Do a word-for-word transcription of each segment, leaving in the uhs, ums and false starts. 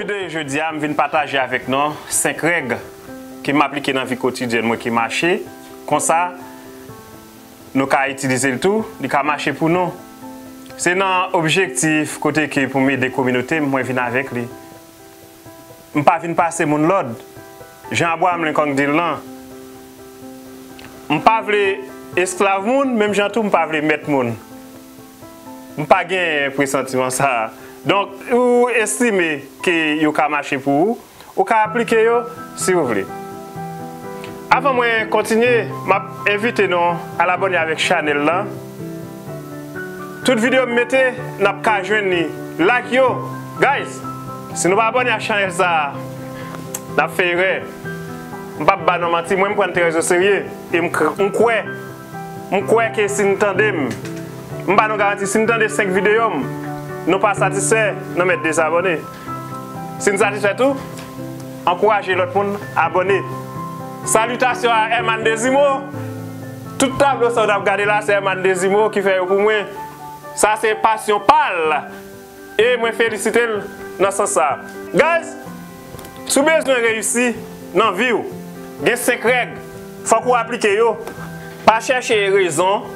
Jodi a, m vin pataje avèk nou senk règ ke m aplike nan vi kotidyèn mwen ki mache. Konsa, nou ka itilize l tou, li ka mache pou nou. Se nan objektif kote ke pou m ede kominote m, mwen vin avèk li. M pa vin pase moun lòd. Jan Abraham Lincoln di l lan, m pa vle esklav moun, menm jan tou m pa vle mèt moun. M pa gen presantiman sa a. Donk, ou estime ke yo ka mache pou ou, ou ka aplike yo si ou vle. Avan mwen kontinye, m ap envite nou al abòne avèk chanèl lan. Tout videyo m mete, n ap ka jwenn li. Like yo. Guys, si nou pa abòne ak chanèl sa a, n ap fè erè. M p ap ba nou manti, mwen m pran l trè oserye. E m k-, m kwè, m kwè ke si n tande m, m ba nou garanti, si n tande senk videyo m, nou pa satisfè, nou mèt dezabòne. Si n satisfè tou, ankouraje lòt moun abòne. Salitasyon a Herman Dezimo. Tout tablo sa w t ap gade la, se Herman Dezimo ki fè yo pou mwen. Sa se pasyon pa l. E mwen felisite l nan sans sa. Guys, si w bezwen reyisi nan vi w, gen senk règ. Fòk ou aplike yo. Pa chèche rezon.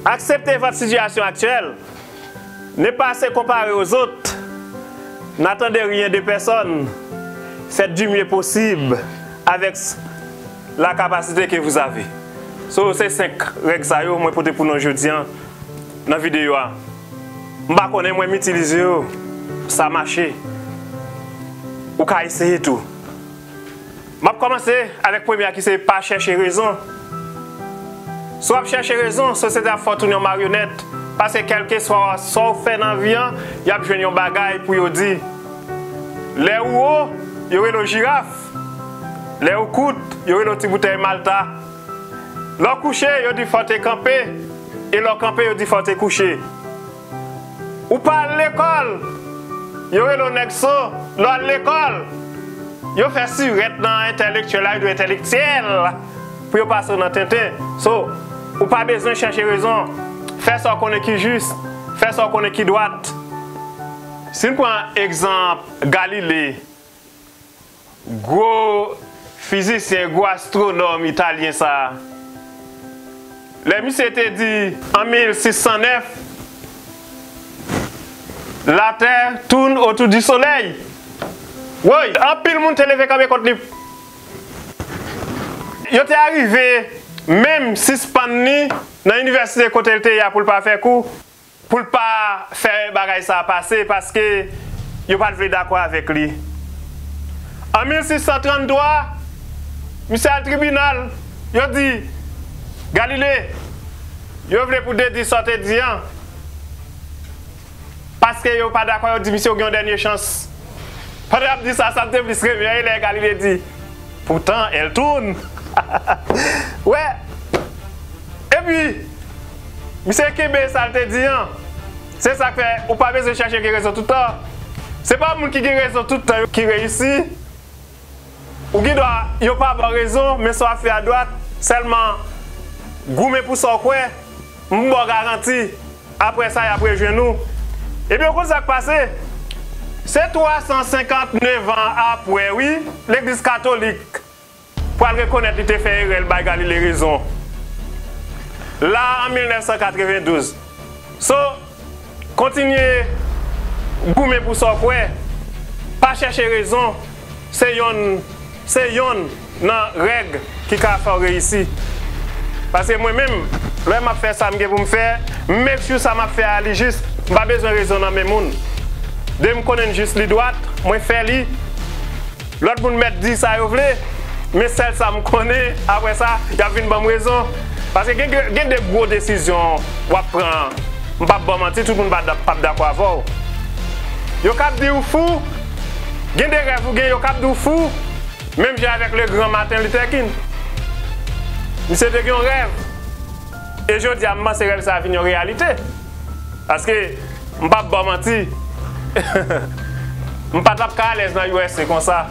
Aksepte vòt sitiyasyon aktyèl. Ne pas se comparer aux autres. N'attendez rien de personne. Faites du mieux possible avec la capacité que vous avez. So, se senk règ sa yo mwen pote pou nou jodi a nan videyo a. M pa konnen, mwen m itilize yo, sa mache. Ou ka eseye tou. M ap kòmanse avèk premye a ki se pa chèche rezon. Si w ap chèche rezon, sosyete ap fè w tounen yon maryonèt. Paske kèlkeswa sa w fè nan vi an, y ap jwenn yon bagay pou yo di. Lè ou wo, yo rele w jiraf. Lè ou kout, yo rele w ti boutèy Malta. Lè w kouche, yo di fò w te kanpe. E lè w kanpe, yo di fò w te kouche. Ou pa al lekòl, yo rele w nèg so. Lè w al lekòl, yo fè sirèt nan entèlektyèl la, yo di w entèlektyèl, pou yo pase w nan tenten. So, ou pa bezwen chèche rezon. Fè sa w konnen ki jis, fè sa w konnen ki dwat. Si n pran egzanp Galile, gwo fizisyen, gwo astwonòm italyen sa a, lè misye te di, an mil sis san nèf, Latè tourne autour du soleil. Woy, anpil moun te leve kanpe kont li. Yo te arive menm sispann li nan inivèsite kote l te ye a pou l pa fè kou, pou l pa fè bagay sa a pase, paske yo pa t vle dakò avèk li. An mil sis san tranntwa, misye al tribinal, yo di, Galile, yo vle pou w dezi sa w te di an. Paske yo pa dakò, yo di misye ou gen yon dènye chans. Pandan y ap di sa, sa m te plis renmen an, e lè Galile di, pourtant, elle tourne. Wè. Epi, misye kenbe sa l te di an. Se sa k fè ou pa bezwen chèche gen rezon tout tan. Se pa moun ki gen rezon tout tan yo ki reyisi. Ou gen dwa, yo pa ba w rezon, men sa w ap fè a dwat, sèlman goumen pou sa w kwè, m ba w garanti, apre sa, y ap rejwenn ou. Ebyen, ou konn sa k pase? Se twa san senkant nèf an apre, wi, legliz katolik pral rekonèt li te fè erè, l bay Galile rezon. La, an mil nèf san katrevendouz. So, kontinye goumen pou sa w kwè. Pa chèche rezon. Se yonn, se yonn nan règ ki ka fè w reyisi. Paske mwen menm, lè m ap fè sa m gen pou m fè, m make sure sa m ap fè a li jis. M pa bezwen rezon nan men moun. Depi m konnen jis li dwat, mwen fè li. Lòt moun mèt di sa yo vle, men sèl sa m konnen, apre sa, y ap vin ban m rezon. Paske gen, gen, gen de gwo desizyon w ap pran. M p ap ba w manti, tout moun pa d-, p ap dakò avè w. Yo k ap di w fou, gen de rèv ou gen, yo k ap di w fou, menm jan avèk le gran Martin Luther King. Misye te gen yon rèv. E jodi a, m panse rèv sa a vin yon reyalite. Paske, m p ap ba w manti, m pa t ap ka alèz nan U S A konsa.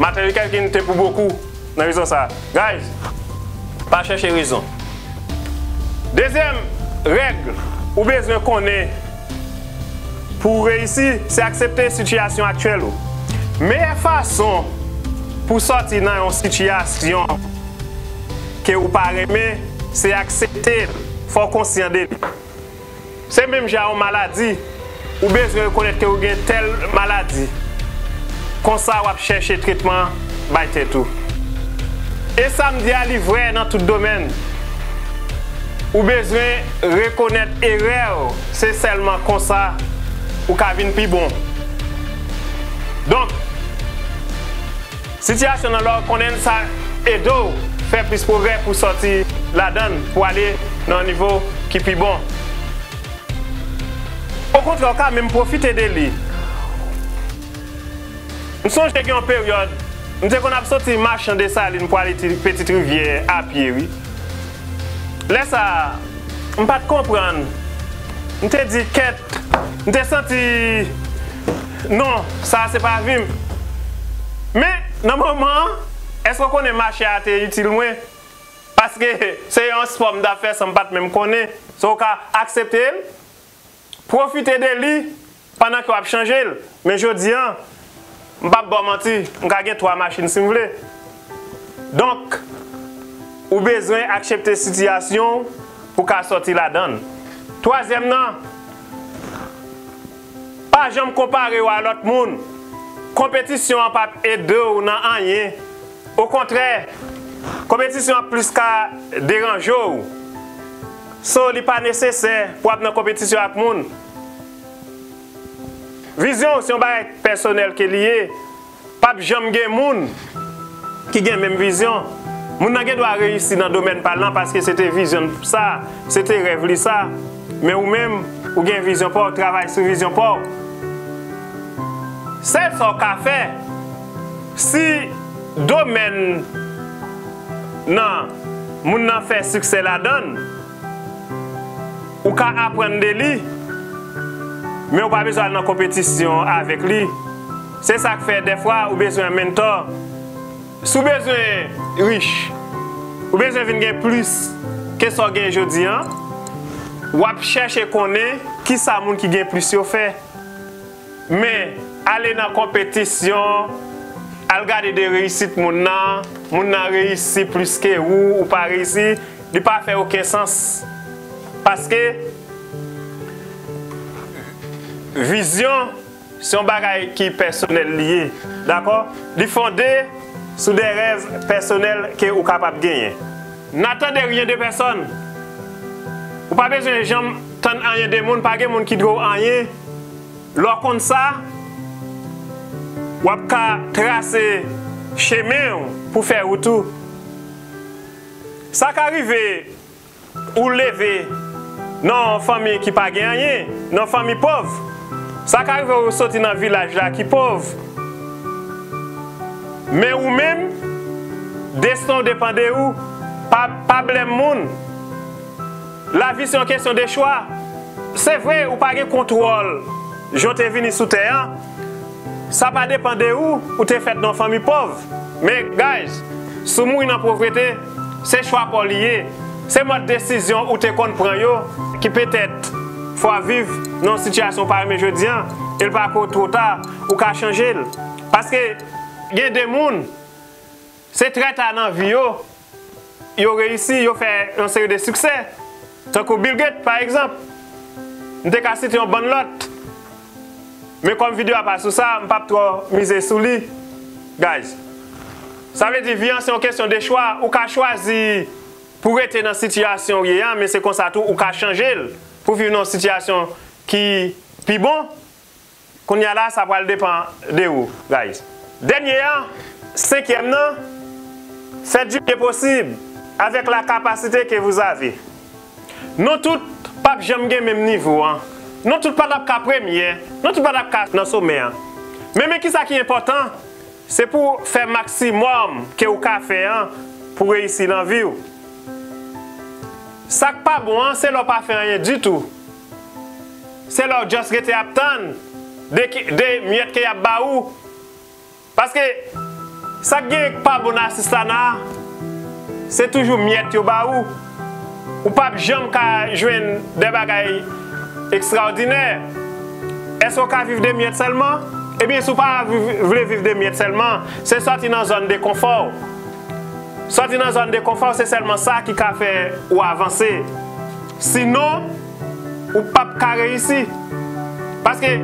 Martin Luther King te pou bokou nan rezon sa a. Guys, pa chèche rezon. Dezyèm règ, ou bezwen konnen Pou w reyisi, se aksepte sitiyasyon aktyèl ou. Meyè fason pou w sòti nan yon sitiyasyon ke ou pa renmen, se aksepte l. Fò w konsyan de li. Se menm jan yon maladi, ou bezwen rekonèt ke ou gen tèl maladi. Konsa w ap chèche tretman bay tèt ou. E sa m di a, li vrè nan tout domèn. Ou bezwen rekonèt erè w, se sèlman konsa ou ka vin pi bon. Donk, sitiyasyon nan lè w konnen l, sa ede w fè plis pwogrè pou sòti ladan l, pou ale nan yon nivo ki pi bon. Okontrè, w ka menm pwofite de li. M sonje gen yon peryòd, m te konn ap soti Machan Desalin pou ale ti, Petite Rivière a pye, wi. Lè sa a, m pa t konprann. M te di, "Kèt," m te santi, "Non, sa a se pa vi m." Men, nan moman an, èske w konnen mache a te itil mwen? Paske se yon espò m t ap fè san m pa t menm konnen. So, w ka aksepte l, pwofite de li pandan ke w ap chanje l. Men jodi a, m p ap ba w manti, m ka gen twa machin si m vle. Donk, ou bezwen aksepte sitiyasyon w pou w ka sòti ladan l. Twazyèm nan, pa janm konpare w a lòt moun. Konpetisyon an p ap ede w nan anyen. Okontrè, konpetisyon an plis ka deranje w. So, li pa nesesè pou w ap nan konpetisyon ak moun. Vizyon w se yon bagay pèsonèl ke li ye. P ap janm gen moun ki gen menm vizyon. Moun nan gen dwa reyisi nan domèn pa l lan paske se te vizyon l sa, se te rèv li sa. Men ou menm, ou gen vizyon pa w, travay sou vizyon pa w. Sèl sa w ka fè, si domèn nan moun nan fè siksè ladan l, ou ka aprann de li, men ou pa bezwen al nan konpetisyon avèk li. Se sa k fè dèfwa ou bezwen yon mentò. Si w bezwen rich, ou bezwen vin gen plis ke sa w gen jodi a, w ap chèche konnen kisa moun ki gen plis yo fè. Men, ale nan konpetisyon, al gade de reyisit moun nan, moun nan reyisi plis ke ou, ou pa reyisi, li pa fè okenn sans. Paske vizyon, se yon bagay ki pèsonèl li ye, dakò? Li fonde sou de rèv pèsonèl ke ou kapab genyen. N'attendez rien de personne. Ou pa bezwen janm tann anyen de moun, pa gen moun ki dwe w anyen. Lè w konn sa, w ap ka trase chemen w pou fè wout ou. Sa ka rive ou leve nan yon fanmi ki pa gen anyen, nan yon fanmi pòv. Sa ka rive ou soti nan vilaj la ki pòv. Men ou menm, desten w depann de ou. Pa, pa blèm moun. Lavi se yon kesyon de chwa. Se vre, ou pa gen kontwòl jan w te vini sou tè a. Sa pa depann de ou, ou te fèt nan yon fanmi pòv. Men, guys, si w mouri nan povrete, se chwa pa w li ye. Se mòd desizyon ou te konn pran yo ki petèt fè w ap viv nan yon sitiyasyon w pa renmen jodi a, e l pa ko two ta, ou ka chanje l. Paske gen de moun, se trè ta nan vi yo, yo reyisi, yo fè yon seri de siksè. Tankou Bill Gates, pa egzanp. M te ka site yon bann lòt. Men kòm videyo a pa sou sa, m p ap twò mize sou li, guys. Sa vle di, vi an se yon kesyon de chwa. Ou ka chwazi pou w rete nan sitiyasyon w ye a, men se konsa tou ou ka chanje l pou viv nan yon sitiyasyon ki pi bon. Kounye a la, sa pral depann de ou, guys. Dènye a, senkyèm nan, faites du mieux possible avec la capacité que vous avez. Nou tout p ap janm gen menm nivo a. Nou tout pa t ap ka premye. Nou tout pa t ap ka nan somè a. Men, men kisa ki enpòtan, se pou w fè maksimòm ke w ka fè an pou reyisi nan vi w. Sa k pa bon an, se lè w pa fè anyen ditou. Se lè w just rete ap tann de, de myèt ke y ap ba ou. Paske sa k gen pa bon nan asistana a, se toujou myèt yo ba ou. Ou p ap janm ka jwenn de bagay ekstraòdinè. Èske w ka viv de myèt sèlman? Ebyen, si w pa viv- vle viv de myèt sèlman, se sòti nan zòn de konfò w. Sòti nan zòn de konfò w, se sèlman sa ki ka fè ou avanse. Sinon, ou p ap ka reyisi. Paske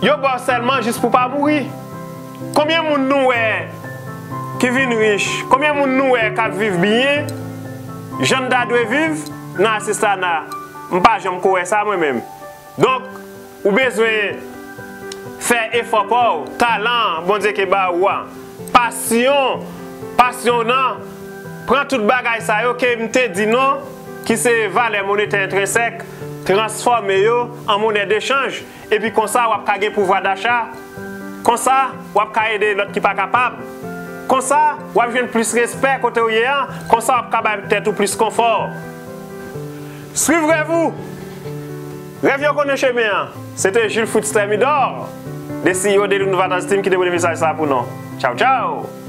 yo ba w sèlman jis pou w pa mouri. Konbyen moun nou wè ki vin rich? Konbyen moun nou wè k ap viv byen? Jan n ta dwe viv nan asistana, m pa janm ko wè sa mwen menm. Donk, ou bezwen fè efò pa w, talan Bondye ke ba ou a, pasyon, pasyon w nan, pran tout bagay sa yo ke m te di non, ki se valè monetè entrensèk, transfòme yo an monè dechanj, epi konsa w ap ka gen pouvwa dacha. Konsa, w ap ka ede lòt ki pa kapab. Konsa, w ap jwenn plis respè kote w ye a. Konsa, w ap ka bay tèt ou plis konfò. Swiv rèv ou. Rèv yo konnen chemen an. Se te Jules Fritz Thermidor, de C E O de Lune Ventures Team ki te pote mesaj sa pou nou. Tchaw, tchaw!